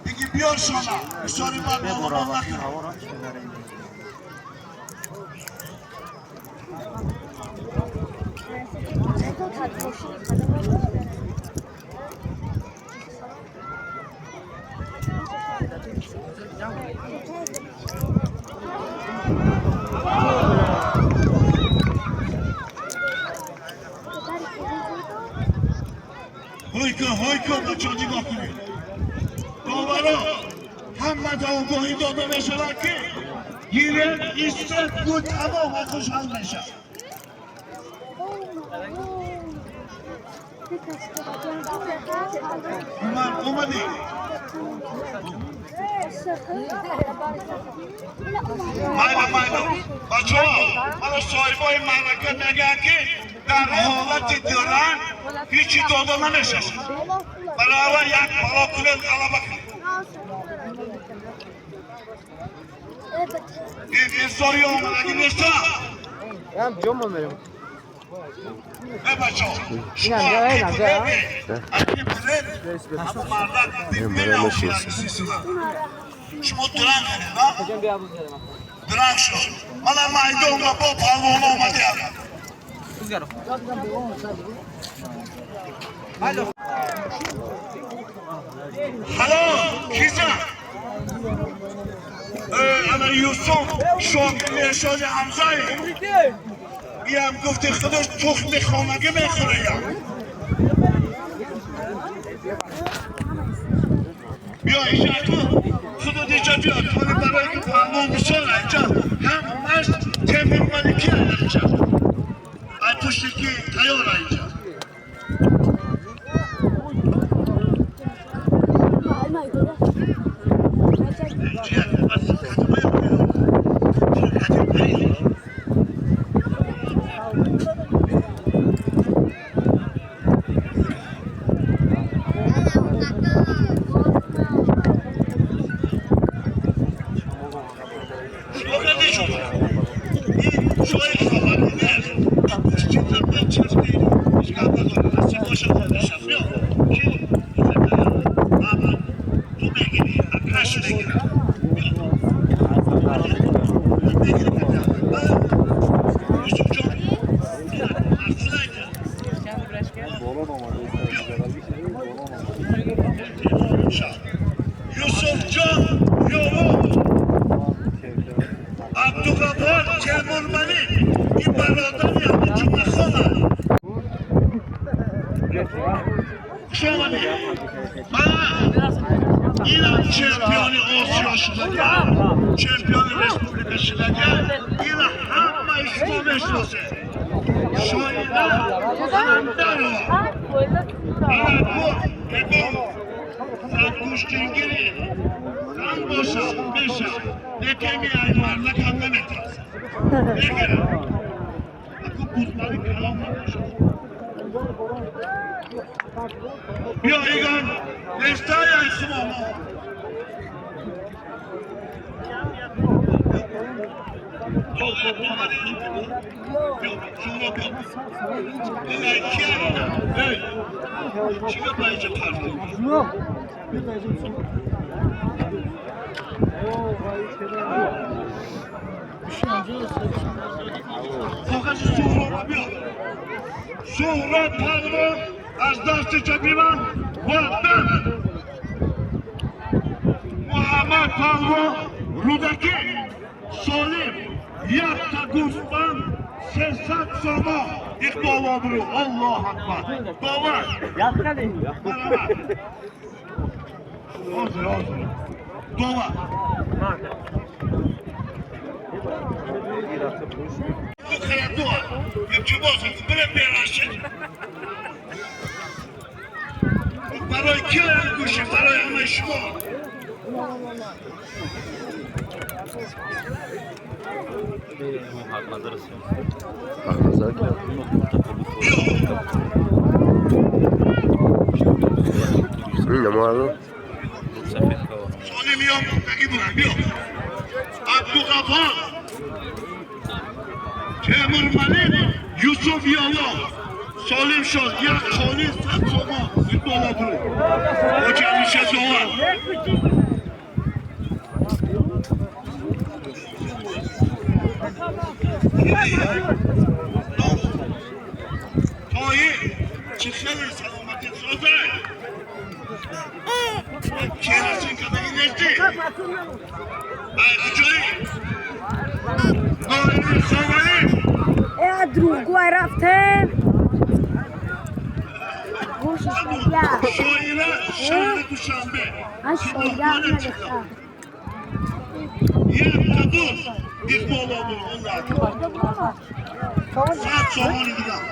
Диги биёр шона. Бисёри бад болобон накун. Ҳой кун, ҳой кун, бачаҳо, нигоҳ кунед. Доваро, ҳамада огоҳӣ дода мешавад, ки гирен истед, гу тамом хушҳал мешавад. Умар, омадӣ? Майла, майла, бачаҳо, мана соҳибои маърака мегӯянд, ки дар ҳолати дуранг ҳечи дода намешавад. Барои як бало кунед, ғалаба кунед. Ин инсони омадагӣ неста. Э, бачаҳо, шумо мардак шумо дуранг кунед, дуранг шуд. Мана майдонга бо палвон омадиям. Ҳало, киза? Ана Юсуф шокир Мешози Ҳамзаи иам гуфти худаш тухми хонагӣ мехӯраям. Биё иҷа, ту худат иҷа биё. Тони барои ки палвон бисёр инҷа ҳамаш Темур Малики инҷа ай пушти ки тайёра инҷа. Юсуфҷон Ёвуз, Абдуғаффор Темурмалик, ин бародари ҳамун Ҷумъахона. Хуш омадед. Мана инам чемпиони Осиё шудага, чемпиони республика шудага. Ина ҳамаи шумо мешиносед. Шоира Андарова. Ина ягон гӯштингири зан боша меша, лекин ай мардакам наметарсад, мегирад. Аку бузмари калон набошад. Биё, игон нестаи ай хумомо. Биё, биё. Эй, ки эй, чӣ гап инҷа партӣ? Коғази Суҳроба биё. Суҳроб палвон аз дасти чапи ман Ваҳдат Муҳаммад палвон Рӯдакӣ. Солим, якта гӯсфанд, 300 сомо. Иқбол, обрӯ. Аллоҳ акбар! Довар, ҳозир, ҳозир, довар. Илтимос, бирем берашед. Барои ки гӯши? Барои ҳамаи шумо. Ҳақназар кард. Биё. Намояду. Солим ё муқтагӣ бурам. Биё, Абдуғаффор Темурмалик, Юсуф Ёлов. Солим шуд, як холи 100 сомон боло буд. Оҷамиша зова. Тои чӣ хеле саломатӣ созай. Керосин кадаги нести. Ай куҷои? Ноини Ховарӣ. Другой рафтем. Шоира шаҳри Душанбе. Як қабул иқбол обур онлар. 100 сомони дигар.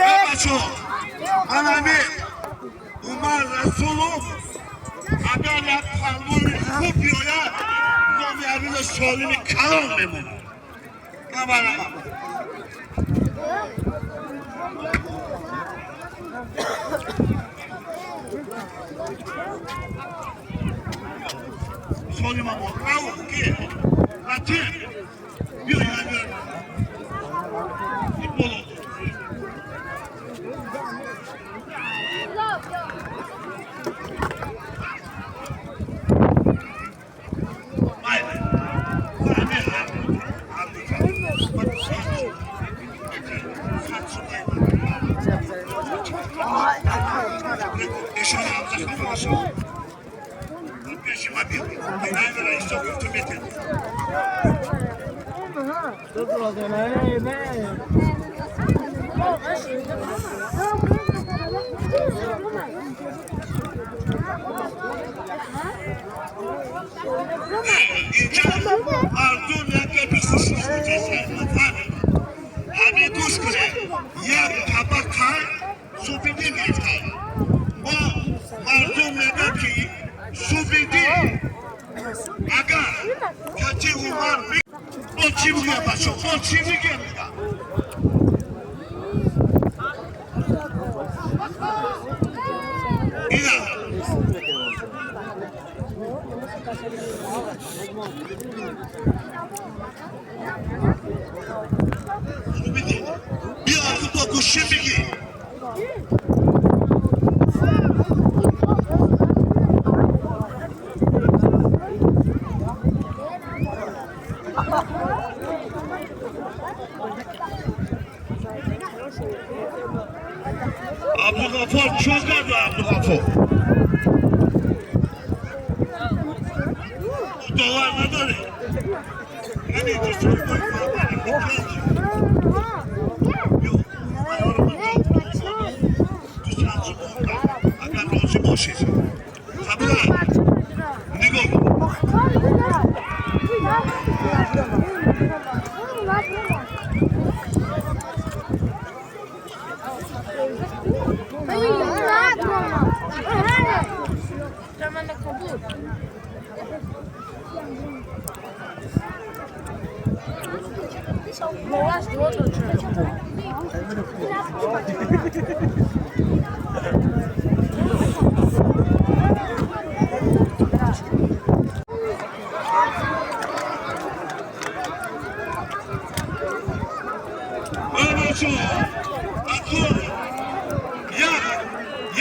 Evet, Анами Умар Расулов агар як палвони хуб биёяд, номи ҳамина солими калон мемонад. Набарама. Солим або рав ки Латиф биё агар футбол. Мардум як гапи хушрӯ ҳамин гӯш кунед. Як табақа Субиддин гирифта. Мо мардум мегӯяд, ки Субиддин агар кати Умар бо чӣ мегӯяд, бачо, бо чӣ мегӯяд? Ина Субиддин биё, бо гӯшӣ бигӣ. Абдуғаффор чӯ карда? Абдуғаффор доллар надоре. Ҳамин агар розӣ бошед, қабула нигоҳ.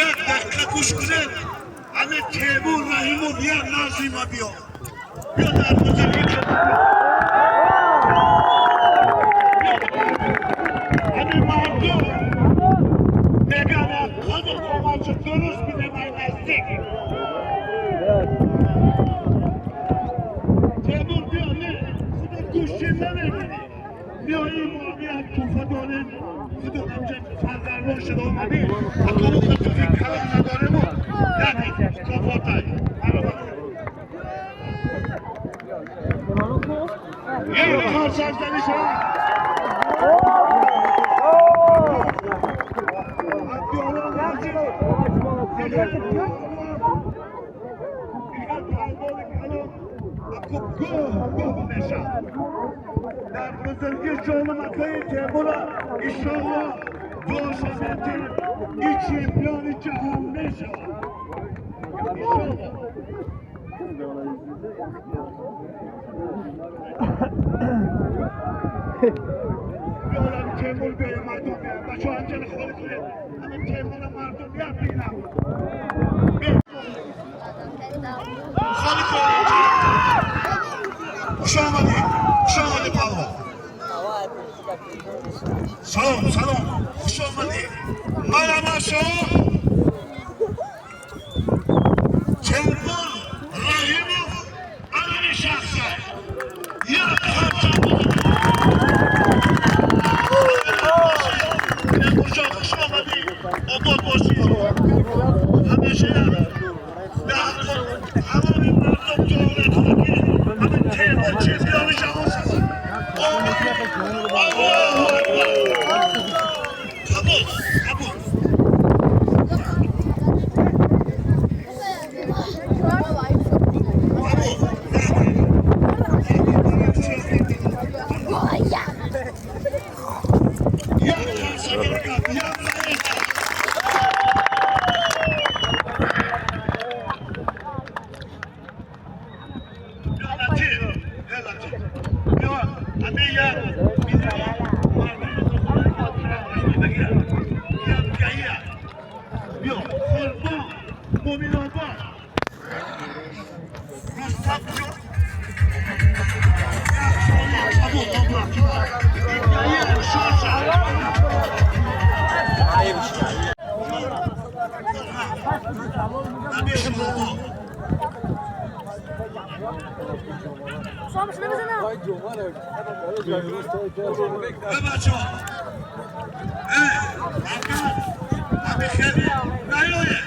Як дақиқа гӯш кунед. Ҳаме Темур Раҳимов як назима биё, биё дар бузургӣ. Ҳаме мардум мегӯянд, қадр қоматшо дуруст бидем, ай наздик. Темур, биё. Не, худо гӯшти намебинӣ. Биёим, як туҳфа дорем. Худо ҳамча фарзандон шуда омадӣ, акому хатуфи калон надорему, як мукофотай. Як қарсак шавад. Дар бузургӣ шонамакои Темура, иншоалло. Дошамети и чемпиони ҷаҳон мешавад. Биёрам Темур биёя, мардум биёя. Бачаҳо, анҷана холӣ кунед. Ҳамин Темура мардум биёд бинам. Холӣ кунед. Хуш омадӣ. Хуш омадӣ, палвон. Салом, салом. Хуш омадӣ. Марама шумо Темур Раҳимов ана шахса. Як қарсак. Темурҷон, хуш омадӣ. Обод бошӣ. Ҳамеша ҳамаи мардум дуо мекунад, ки ҳамин Темур чемпиони ҷаҳон шавад. Аллоҳу акбар! Қабул, қабул. Қабул. Як қарсак, як қарсак. Латиф, Латиф. Биё, ҳамин як миллион мардум як гаия. Биё, Қурбон, Муминобод. Рустам ҷон. Қабул, қабул. Ин гаия шоша. Наби шумо. Бачаҳо, ҳами хеле наёе.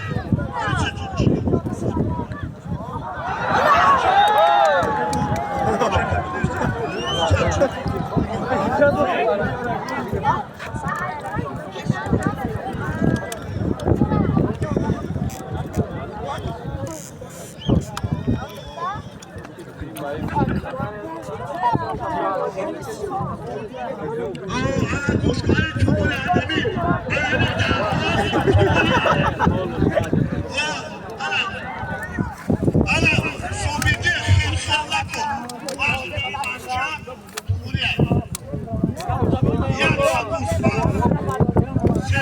Гӯш кунед, чӯбони адабӣ. Ана собиқи хелхел накун. Бача тумурия. Як гӯсфанд. Се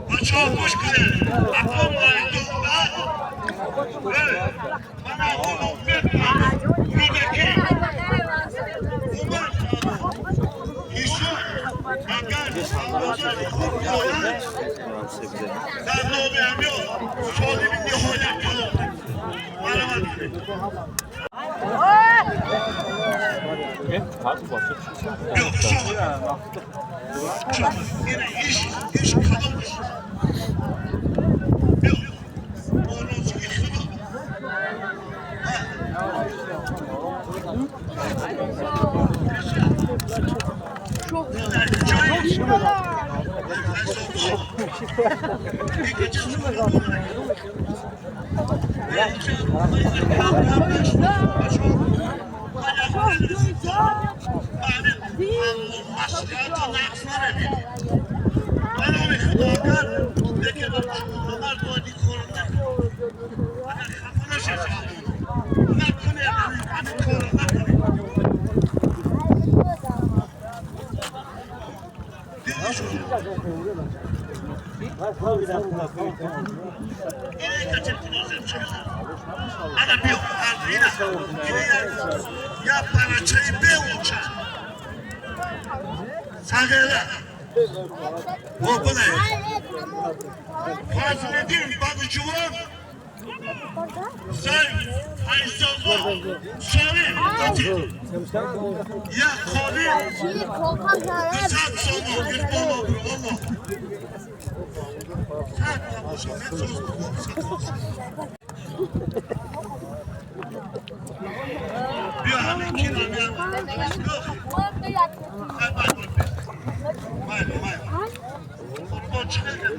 Бачаҳо, гӯш кунед. Акон майдонда мана Улуғбек Рӯдакӣ умар ишон агар сарбозони хуб биёянд, дар номи ҳамё солими ниҳоят калом марҳамат кунед. Биё, хуш омадед. Хуш омадед. Ина иш иш каломш. Биё, бо розигии Худо. Дар ҷои Ана биё, ина, ина, я парачаи беуча. Сағира. Бобуне. Фазлиддин Бадҷувон зай Файзалло Солим Латиф. Як холи 200 сомон гирболо бро, олло. Сад набоша, месоз бо. Биё, ҳамин кина биё. Майли, майли. Қурбон, чӣ хел?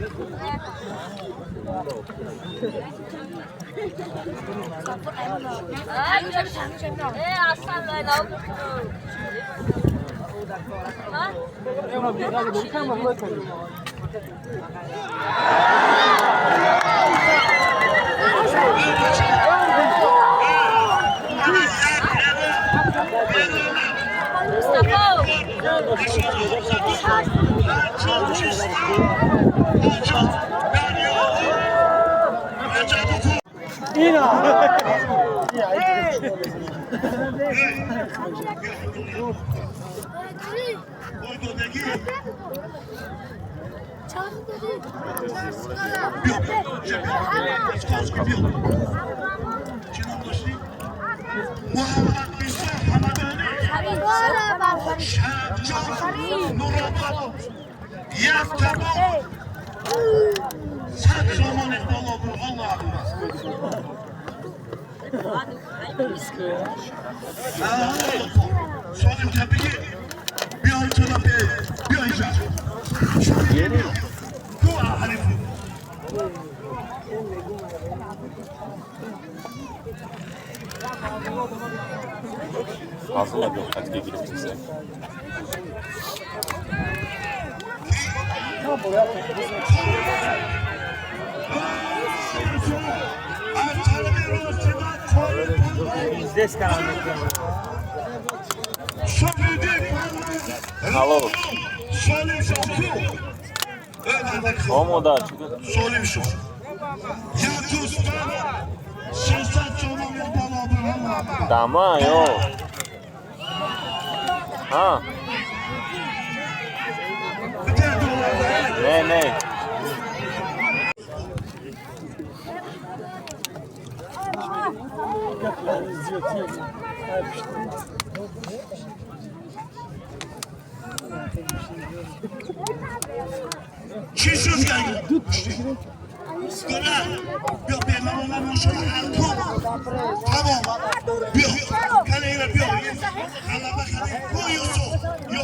Fazla bir katkı girip. Алло. Омода. Тама, йо. А. Не, не. چی شد بیا بیا تمام بیا کله بیا غلبه یوسف یا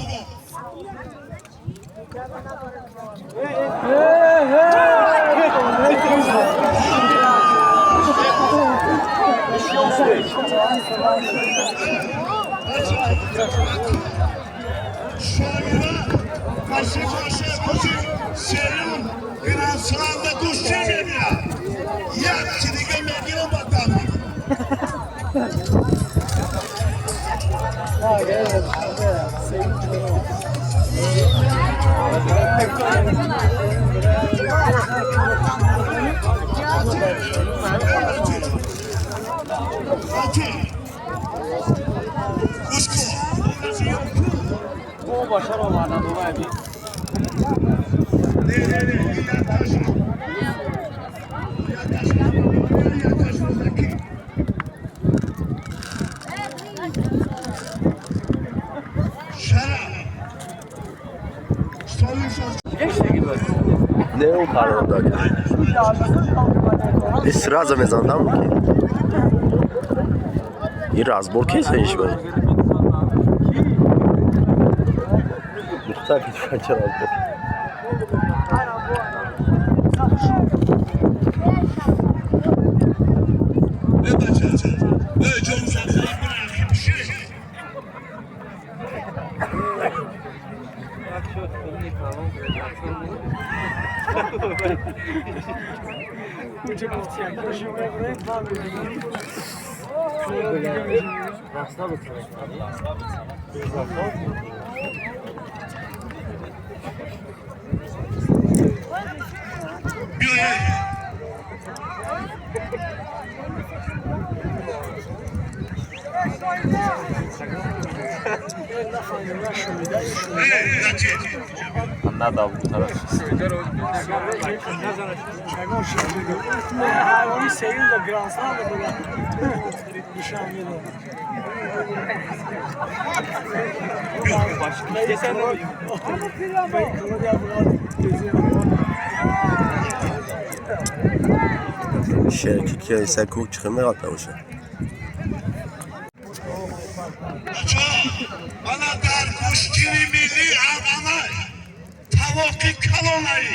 Не он қарор дод. И сразу мезандам ки. И разбор кеса иш бай. Духтар ки разбор. Надо bu taraf. Шерки ки саку чӣ меғалта боша. Мана дар куштини миллӣ анъана тавоқи калонаи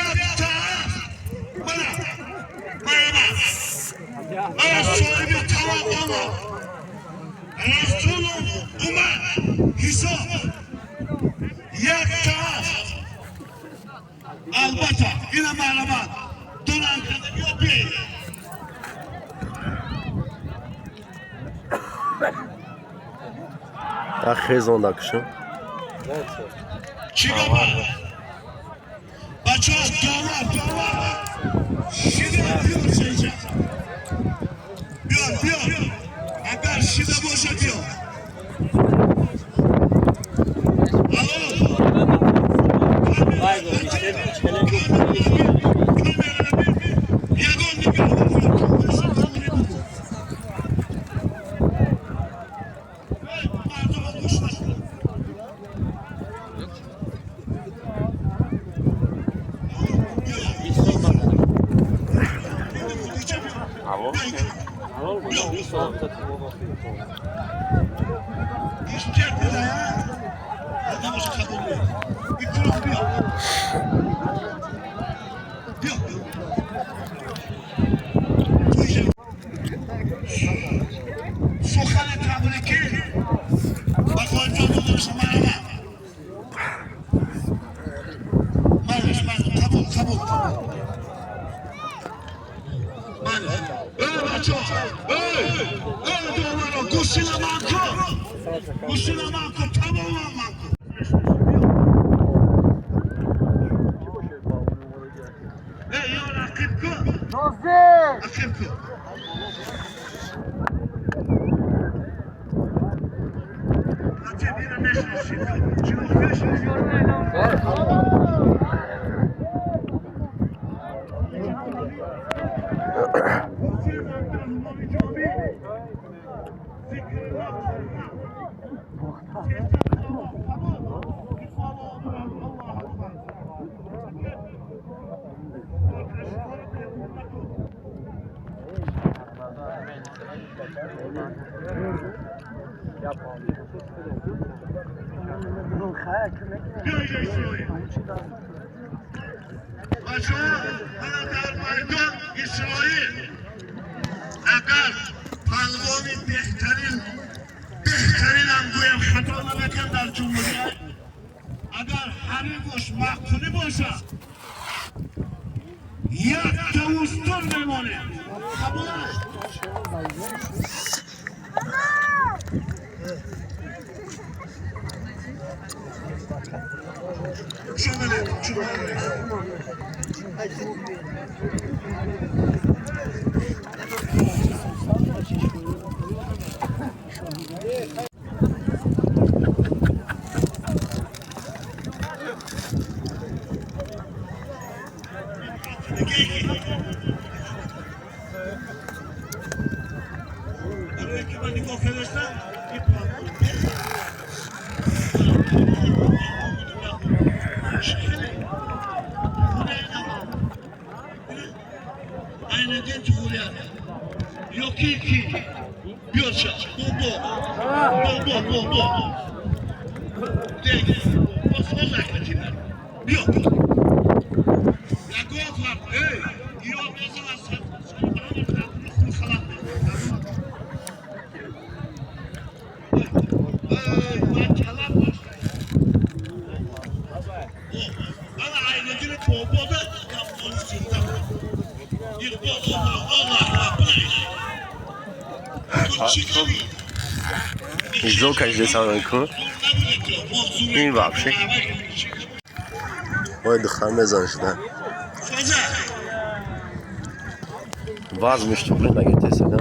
якта мана Мана соҳиби талаб омад. Расулов омад. Ҳисоб. 1-7. Албатта, ина маълумот. Дуран карда биё бе. Хезонда кушам. Чӣ гапа? Бачаҳо, довар, довар. Шида биёр сенҷа. Биёр, биёр. Агар шида боша биёр. Алло. Ягон нигоҳ. Мардума гӯш накун. Сухани табрикӣ ба хоҷа додашумарама. Малеш, малеш, қабул, қабул. Малеш. Эй, бачо! Эй! Эй, доваро, гӯшина ман кун! Гӯшина ман кун, тамоман ман кун! Эй, ё рақиб кун! Рақиб кун! Рақиб, ина мешиносӣ. Шинос мешиносӣ. بچه‌ها من در میدان اسرائیل اگر پهلوان بهترین بهترین هم گویم خطا نمیکنم در جمهوری اگر حریفش مقتولی باشد یک توستون میمانه قبول است. شما شما. برای که من نگاه کردم این Айнадин Туғурян ёки ки биёша бобо бобо бобо дег боз накатина биё ягон фарқ эй ё мезана хун халат. Эй, ман талаб доштам. Ана Айнадин бобода Иқбол Аллоҳ Акбар. Чӣ кардӣ? Зо кашида кун. Ин вообще. Ой, духтар мезан шуда. Вазмиш туғри нагиртеса, да?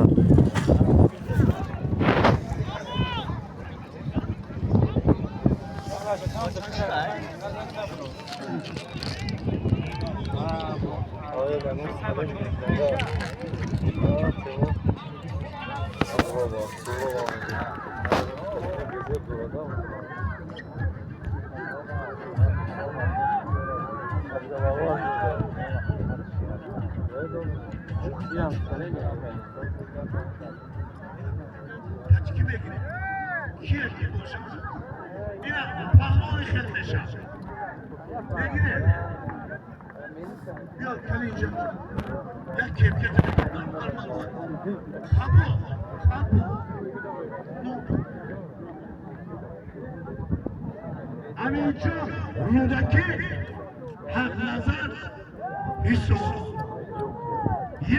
Ки бигирем? Кие ки бошад? Ина паҳлавони хел мешавад. Бигире. Биё кали инҷа. Як кепкет. Хабо, хабо. Аминҷон Рӯдакӣ, Ҳақназар, Исо.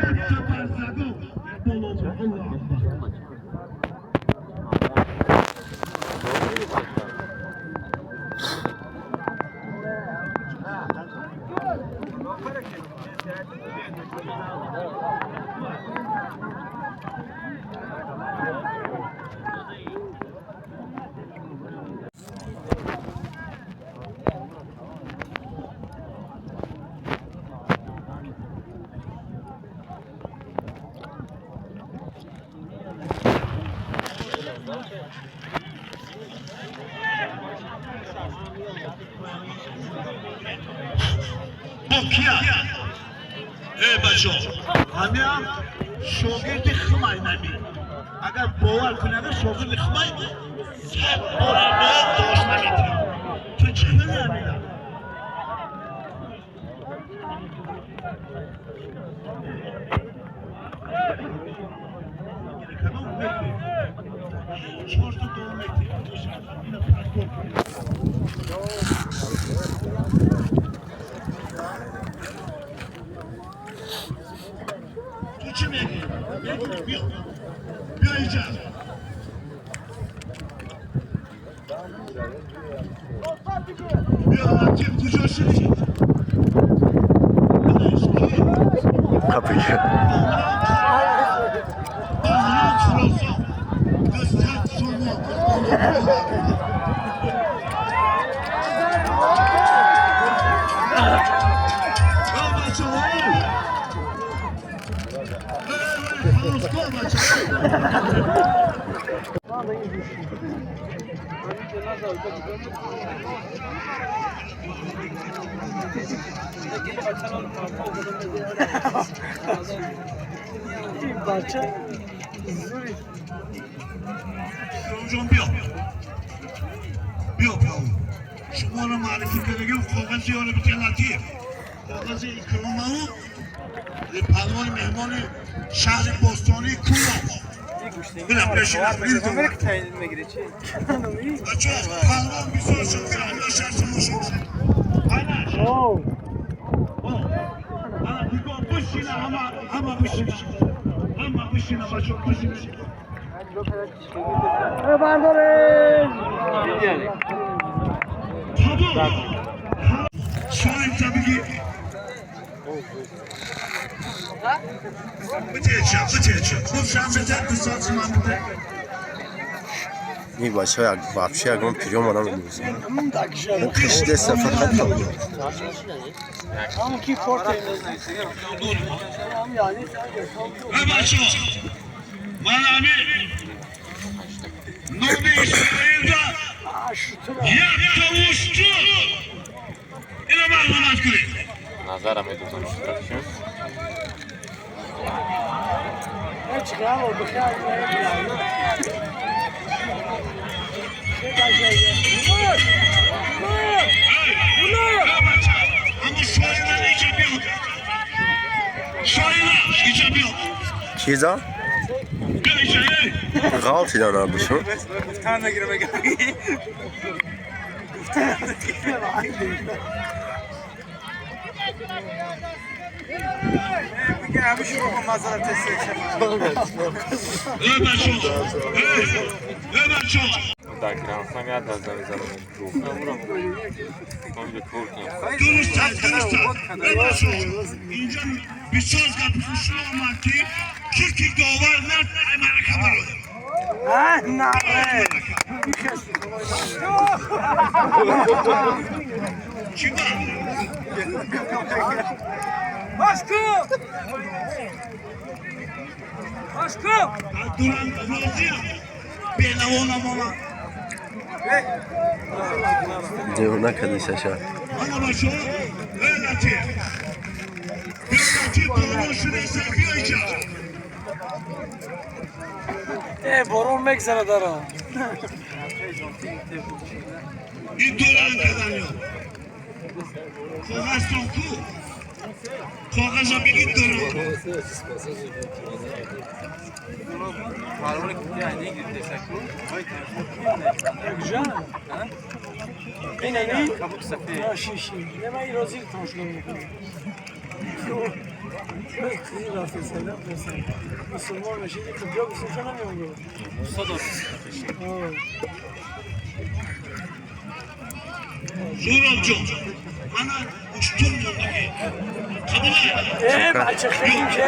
Як та барзагу боло. Аллоҳ Акбар. Бо кия? Э, бачо, ҳамиам шогирди хумай нами. Агар бовар кунада, шогирди хумай 100 бора дошт наметавон. Ту чӣ хеле амина? Кадом метри? Чорта ду метри. Ина паркур кун. Ту чӣ мегӣ? Мегӣ, биё. Биё инҷа. Биё, Латиф, куҷо шудӣ? Инаш ки? Қапи. Баҳром Хуросон. 200 сомон. Ё, бачаҳо! Халос кун, бачаҳо! Икромҷон, биё. Биё, паҳлу. Шуморо муаррифӣ кардагим, коғази ёро бите, Латиф. Коғази Икромаву паҳлавони меҳмони шаҳри бостонии Кӯлоб. Бина, пешина. Бачаҳо, паҳлавон бисёр шуд, ҳама шаҳр тамошо. Айнаш. Ана нигоҳ, бишина ҳама, ҳама бишина. Ҳама бишина, бачаҳо, бишина. Табо. Соҳиб бигӣ. Битеча, битеча. Хуб, шамбете, 200 сомон бите. Ин бачаҳо як вообще ягон приёма намедонистанд. Кишидеста фақат там. همون کی پورت. Э, бачаҳо, ман ами номи Исроилда якта уштур. Ина маълумот кунед. Назарам медозам. چیکار بخیر. Эй, бача, ҳамун шоира иҷа биё. Шоира, иҷа биё. Чиза? Биё иҷа, эй. Ғалтидан набушу. گفتن نگیره میگم. میگه همیشه بابا مزارت تست. Эй, бачаҳо, эй, эй, бачаҳо. Дар грамфон як аз замизанам. Дуруст аст, дуруст аст. Эй, бачаҳо, инҷа бисёр гапи хушрӯ омад, ки ки ки довар наст, ай марака барояд. نه. Чӣ ба? باشکو باشکو. Дурам розиам. Бенаво намонам. Девона кадисаша. Ана, бачаҳо, эй, Латиф. Биё, Латиф, боло шудеса, биё инҷа. ای بارون میگذره داره. Ин дурам кадан ё. Коғазтон ку? Коғаза бигир дорам. Зурабҷон, мана уштур мондагӣ. Қабул. Бача хеле ке.